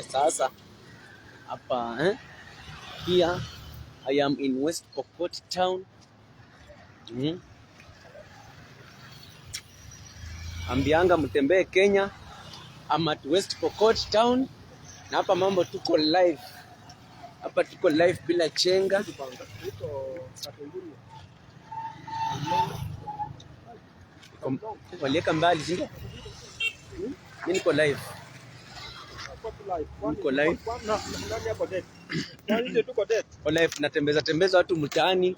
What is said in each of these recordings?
Sasa hapa here I am in West Pokot town. Ambianga mtembee Kenya. I'm at West Pokot town na hapa mambo tuko live. Hapa tuko live bila chenga. Walieka mbali, si ndio? Mimi niko live. Niko live. Niko live natembeza tembeza watu mtaani,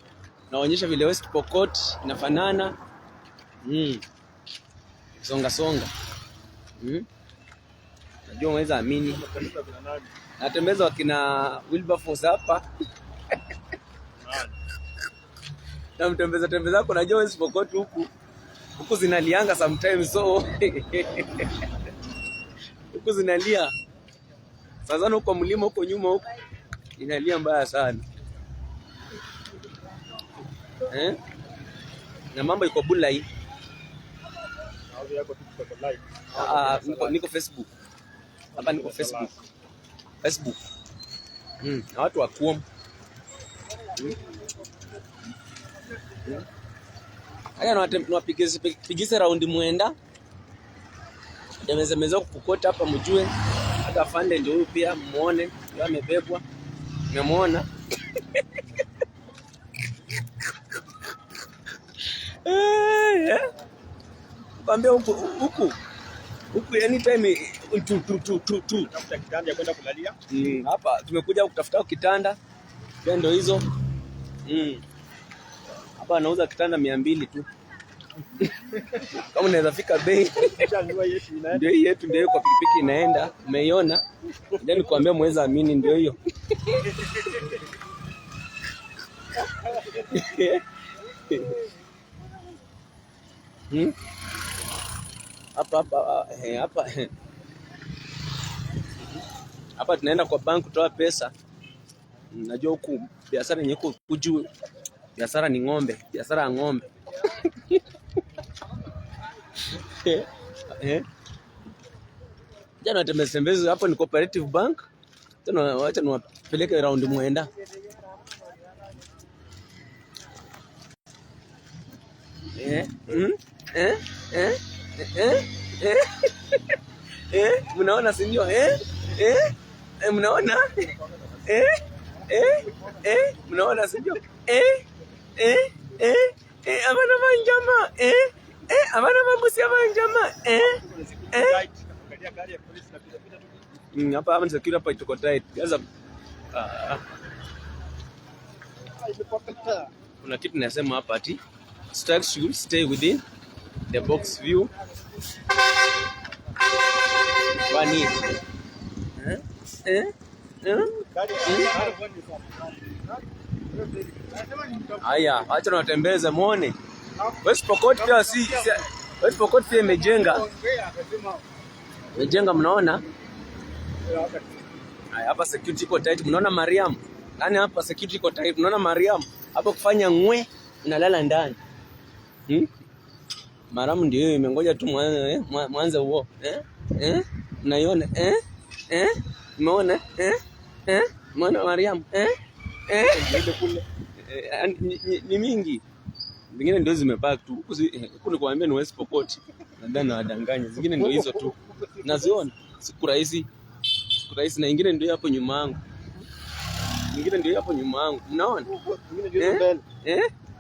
naonyesha vile West Pokot inafanana. Songa songa. Najua unaweza amini. Natembeza wakina Wilberforce hapa. Na mtembeza tembeza wako, najua West Pokot huku. Huku zinalianga sometimes, so huku zinalia. Sasa huko mlima huko nyuma huko inalia mbaya sana. Eh? Na mambo iko bulai. Niko Facebook. Hapa niko Facebook. Facebook. Na watu wa kuom. Haya niwapigise raundi mwenda. Temezemeza kukota hapa mjue. Hata afande ndio huyu pia muone, ndio amebebwa. Umemuona? Kwambia huku huku huku anytime tu tu tu tu tu. Tafuta kitanda ya kwenda kulalia. Hapa tumekuja kutafuta kitanda. Pia ndio hizo. Hapa anauza kitanda 200 tu. Kama unaweza fika bei. Ndio hii yetu, ndio kwa pikipiki inaenda. Umeiona? Ndio nikwambia mweza amini, ndio hiyo. Hapa hapa hapa. Hapa tunaenda kwa bank kutoa pesa. Najua huku biashara yenye iko juu, biashara ni ng'ombe, biashara ya ng'ombe. Jana tembezi hapo ni Cooperative Bank. Tena wacha niwapeleke round mwenda. Mnaona si ndio? Mnaona? Mnaona si ndio? Abana banjama. Abana babusi abanjama. Hapa hapa security hapa iko tight. Sasa kuna kitu nasema hapa ati strikes should stay within the box view. Kwani? Haya, acha niwatembeze muone. West Pokot pia si West Pokot pia imejenga. Imejenga, mnaona? Haya, hapa security iko tight. Mnaona Mariam? Yaani hapa security iko tight. Mnaona Mariam? Hapo kufanya ngwe unalala ndani. Mariam ndio hiyo imengoja tu mwanze huo. Mnaiona? Umeona? Umeona Mariam? Ni mingi. Zingine ndio zimebaki tu. Huku nikwambia ni West Pokot. Nadhani nawadanganya. Zingine ndio hizo tu. Naziona. Siku rahisi. Siku rahisi na ingine ndio hapo nyuma yangu. Nyingine ndio hapo nyuma yangu. Mnaona?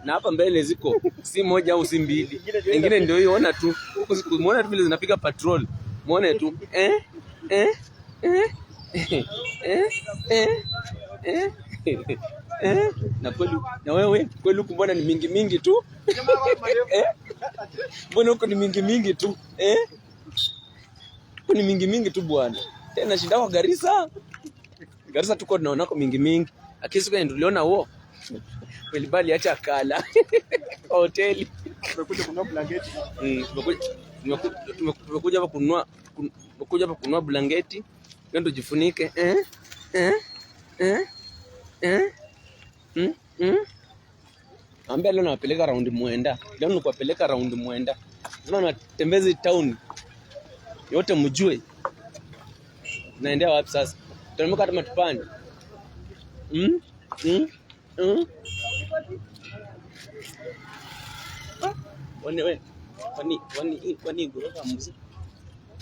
Na hapa mbele ziko si moja au si mbili. Nyingine ndio hiyo, ona tu. Huku siku muone tu vile zinapiga patrol. Muone tu. Na kweli na wewe kweli huku mbona ni mingi mingi tu? Mbona huku ni mingi mingi tu? Huku ni mingi mingi tu bwana. Tena shida kwa Garissa. Garissa tuko tunaona kwa mingi mingi. Lakini siku tuliona huo. Kweli bali acha kala. Kwa hoteli. Tumekuja kununua blanketi. Tumekuja hapa kununua, tumekuja hapa kununua blanketi. Ndio tujifunike. Ambia leo nawapeleka round mwenda. Leo nikuwapeleka round mwenda. Lazima niwatembeze town yote mjue. Naendea wapi sasa? Tunamuka hata matupande. Mm? Mm? Mm? Ah, wani we. Wani wani wani gorofa mzee.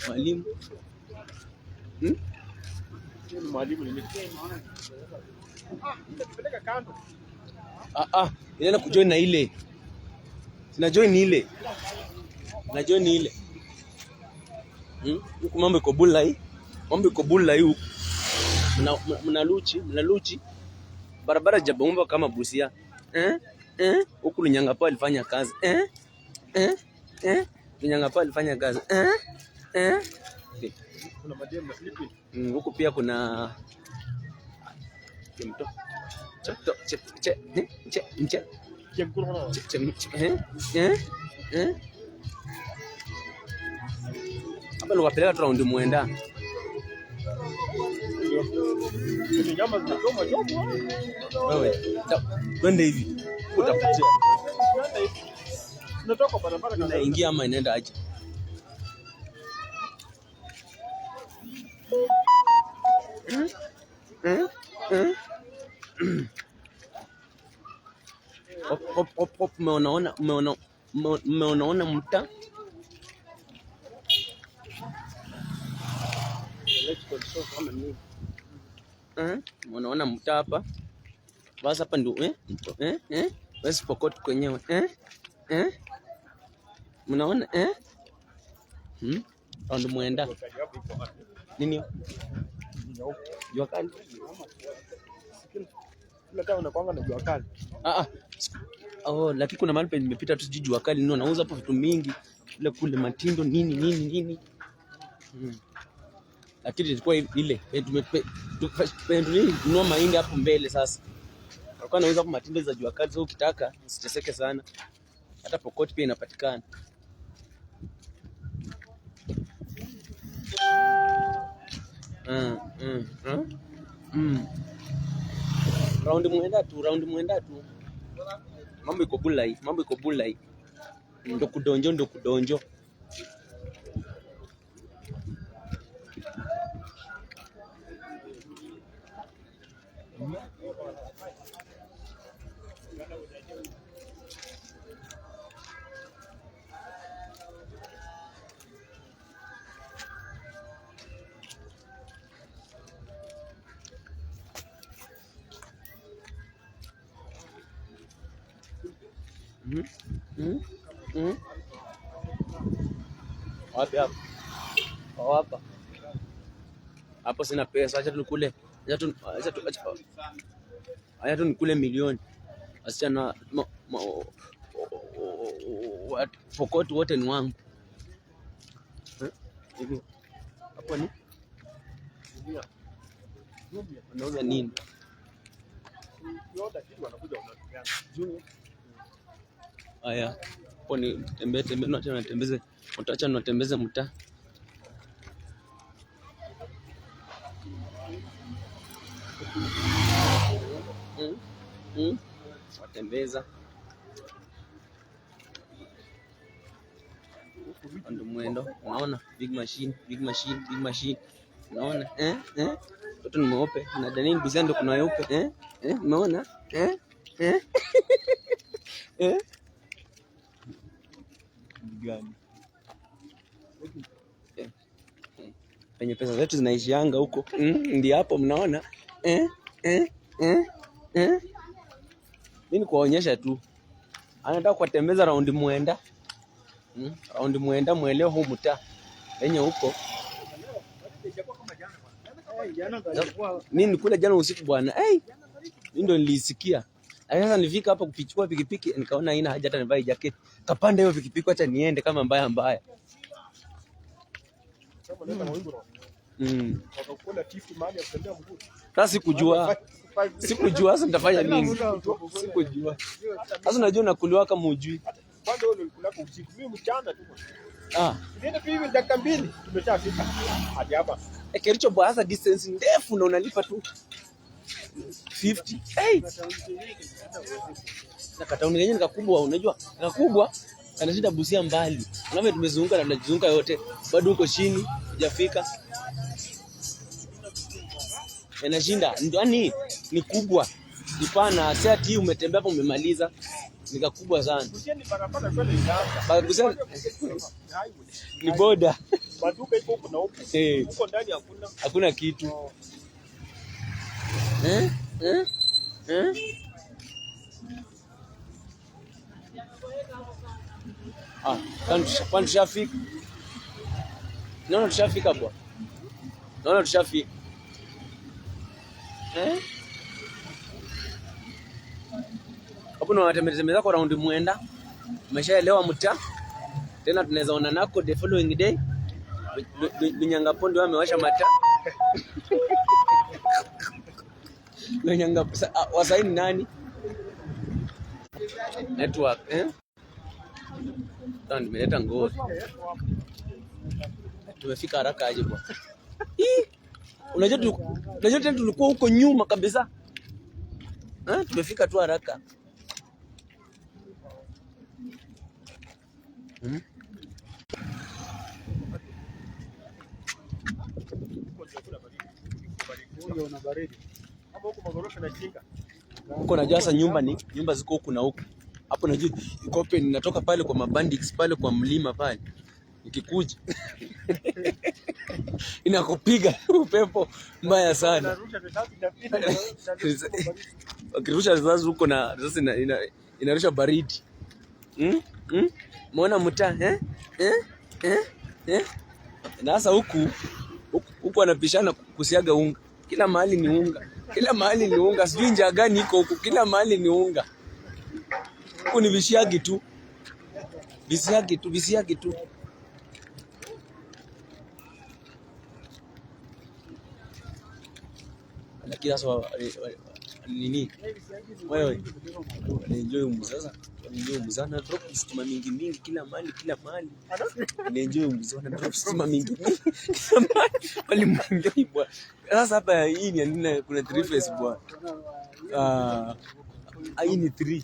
Mwalimu. Hmm? Ni mwalimu ni Peleka kando. Ah ah, inaenda kujoin na ile. Sina join ile. Na join ile. Hmm? Huku mambo iko bula hii. Mambo iko bula hii huku. Mna luchi, mna luchi. Barabara jabomba kama Busia. Eh? Eh? Huku Lunyangapa alifanya kazi. Eh? Eh? Eh? Lunyangapa alifanya kazi. Eh? Eh? Kuna mademu na sleeping. Huku pia kuna Chemto. Chepto, chep, che, eh, che, che, Kiamkuru. che, che, che, eh, eh, eh. Hapa niwapeleka tu raundi mwenda. Ni nyama zinachoma choma. Wewe, twende hivi. Utapotea. Tunatoka barabara kando. Inaingia ama inaenda aje? Mm, mm, mm. Hop, hop, hop, hop, umeonaona umeona umeonaona mtaa Eh, unaona mtaa hapa. Basi hapa ndio eh eh eh West Pokot kwenyewe eh eh mnaona eh hmm round mwenda nini jua kali Kila kama unakuanga na jua kali. ah ah oh, lakini kuna mahali penye nimepita tu sijui jua kali nini wanauza hapo vitu mingi kule kule matindo nini nini nini Lakini ilikuwa ile tumenunua mahindi hapo mbele sasa. Walikuwa wanauza hapo matindo za jua kali, so ukitaka usiteseke sana. Hata Pokot pia inapatikana. Mm, mm, mm. Mm. Raundi mwenda tu, raundi mwenda tu. Mambo iko bula hii, mambo iko bula hii. Ndo kudonjo, ndo kudonjo. Mm. Mm. Mm. Wapi hapo? Oh, hapa. Hapo sina pesa, acha tu nikule. Acha tu acha tu acha tu nikule milioni. Wasichana Pokot wote ni wangu. Hivi. Hapo ni wanauza nini? Ukiorder kitu wanakuja wanatumia. Haya. Hapo ni tembee tembee, acha natembeze. Utacha natembeze mtaa. Mm. Mm. Watembeza. Ndo mwendo. Unaona? Big machine, big machine, big machine. Unaona? Eh? Eh? Mtoto ni mweupe. Na Danini Busia ndo kuna weupe. Eh? Eh? Umeona? Eh? Eh? Eh? Gani? Eh. Penye pesa zetu zinaishianga huko. Ndio hapo mnaona. Eh? Eh? Eh? Eh? Mimi kuwaonyesha tu. Anataka kuwatembeza raundi mwenda. Raundi mwenda mweleo huu mtaa. Penye huko. Mimi nikula jana usiku bwana. Hey, mimi ndo nilisikia. Lakini sasa nilifika hapa kupichukua pikipiki nikaona haina haja hata nivae jacket. Kapanda hiyo pikipiki acha niende kama mbaya mbaya. Sasa sikujua. Sikujua sasa nitafanya nini? Sikujua. Sasa unajua unakuliwa kama hujui. Kwanza wewe ulikula kwa usiku, mimi mchana tu. Ah, Tulienda tu hivi dakika mbili tumeshafika hadi hapa. Kericho bwana, sasa distance ndefu na unalipa tu 50. Hey! Na katauni yenyewe ni kakubwa, unajua? Kakubwa kanashinda Busia mbali. Unaona tumezunguka na tunazunguka yote. Bado huko chini hujafika. Yanashinda. Yaani ni kubwa. Ni pana, si ati umetembea hapo umemaliza. Ni kakubwa sana. Busia ni barabara kweli inaanza. Busia Ni highway. ni boda. Maduka iko huku na huku. Eh. Huko ndani hakuna. Hakuna kitu. Eh? Eh? Eh? Ah, kwani tushafika? Naona tushafika bwana. Naona tushafika. Eh? Hapo na watembeza kwa raundi mwenda. Umeshaelewa mtaa. Tena tunaweza ona nako the following day. Lunyangapo ndio amewasha mataa. Lunyangapo wasaini nani? Network eh? Sasa nimeleta ngori. Tumefika haraka aje bwana. Unajua unajua tena tulikuwa huko nyuma kabisa. Eh, tumefika tu haraka. Huko najua sasa nyumba ni nyumba ziko huku na huku. Hapo najua iko open, natoka pale kwa mabandits pale kwa mlima pale. Nikikuja inakupiga upepo mbaya sana. Wakirusha risasi huko na risasi inarusha baridi. Muona mtaa eh? Eh? Eh? Eh? Na sasa huku huku wanapishana kusiaga unga. Kila mahali ni unga. Kila mahali ni unga. Sijui njaa gani iko huku. Kila mahali ni unga. Huku ni vishiagi tu. Visiagi tu, visiagi tu. Lakini sasa nini? Wewe wanaenjoy humu sasa. Wanaenjoy humu sana. Drop stima mingi mingi kila mahali, kila mahali. Wanaenjoy humu sana. Drop stima mingi mingi kila mahali. Walimuenjoy bwana. Sasa hapa hii ni nini? Kuna three face bwana. Hii ni 3.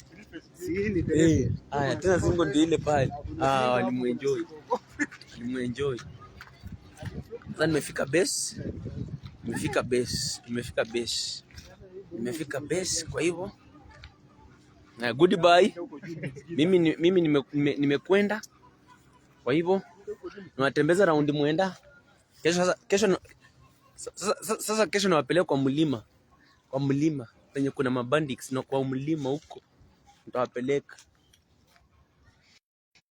Eh, haya tena single ndio ile pale. Walimuenjoy. Walimuenjoy. Sasa nimefika base. Nimefika base. Nimefika base. Nimefika base kwa hivyo. Na goodbye. Mimi nimekwenda. Kwa hivyo niwatembeza raundi mwenda. Kesho sasa kesho sasa kesho nawapeleka kwa mlima. Kwa mlima penye kuna mabandits na kwa mlima huko. Nitawapeleka.